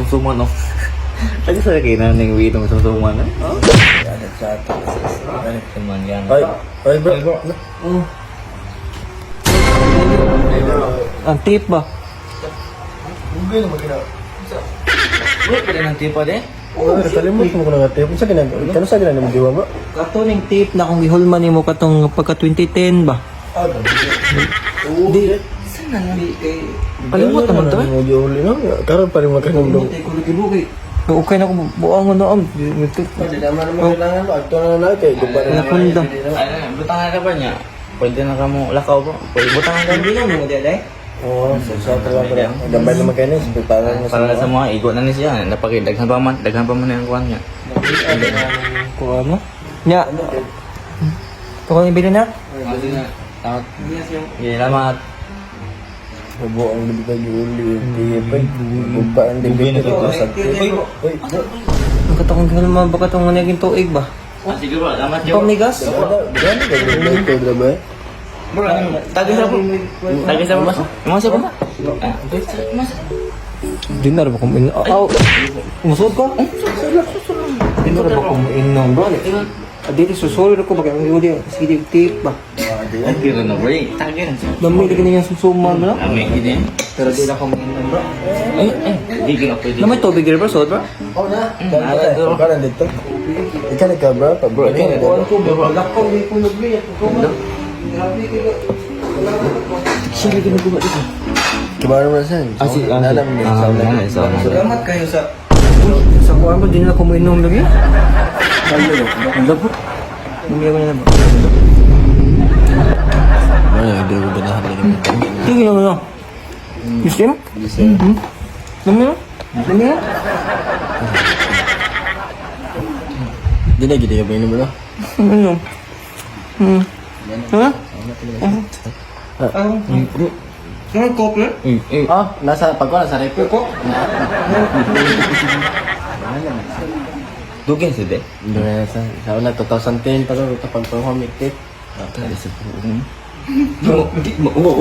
Sumsuman, oh. Taga sa kay na ning witong sumsuman, eh. Oh. Suman yan. Ay, ay bro. Oh. Ang tape ba? Ugay na magina. Wala pa rin ang tipa de. Oh, nakalimot mo ko na nga tape. Unsa ginag? Kano sa ginag mo diwa ba? Kato ning tape na kung gihulman nimo katong pagka 2010 ba? Ah, Di. Kalimot naman to eh. Mo giuli no. Karon pa rin makanumdum. Okay na ko buang na am. Di naman mo kailangan ba? Agto na na kay guba na. Nakunda. Ay, butang ka ba niya? Pwede na ka mo lakaw ba? Pwede butang ka. Hindi na mo di ay. Oo, sa trabaho na. Gambay naman kayo na, para na Para sa mga igo na ni siya, napaki daghan pa man ang kuan niya. Kuha mo. Nya. Kuha ni bilin na. Tawag. Salamat. Hubo ang libig giuli, tiyepay. Guba ang libig ko sa. Uy, uy, bro. Ang katong gihulman ba katong naging tuig ba? Ah, sige bro, salamat yo. Pamigas? Gani ka bro, ito ba? Bro, tagay sa bro. Tagay sa bro. Mga sa bro. Ah, mas. Di na rin ba kung inom? Aw! Musod ko? Di na rin ba kung inom bro? Dito susuri ko ba kaya ang yuli? Sige, tape ba? Ay, na bro. Tagay na siya. Dami lagi niya susuman bro. Ami gini. Pero di na ko mainom bro. Eh, eh, di gina pwede. Na may tubig rin bro, sod bro? Oh na. Karan dito. Ikaw na ka bro, pa bro. Kuan ko bro. Lakaw di ko nagli. Grabe kayo. Siya lagi nagguba dito. Kibaro mo sa. Ah, si- ah, Nalam ni ah, sa. nanay, sa- Salamat kayo sa kuan bro, di na ko mainom lagi. Ang labo. Bumili ko na lang bro. Ano, hindi ko ganahan lagi. Sige na na. You see? Hmm? Dami na? Dami na? Di na gid ka ba bro? Ano? Ha? Ano? Ano coke na? Eh, eh. Ah, nasa pagko nasa rep. Coke? Dugay sa de. Hindi na sa sa una 2010 pa ro pag pag home tape. Tali sa buong. Mo, di mo.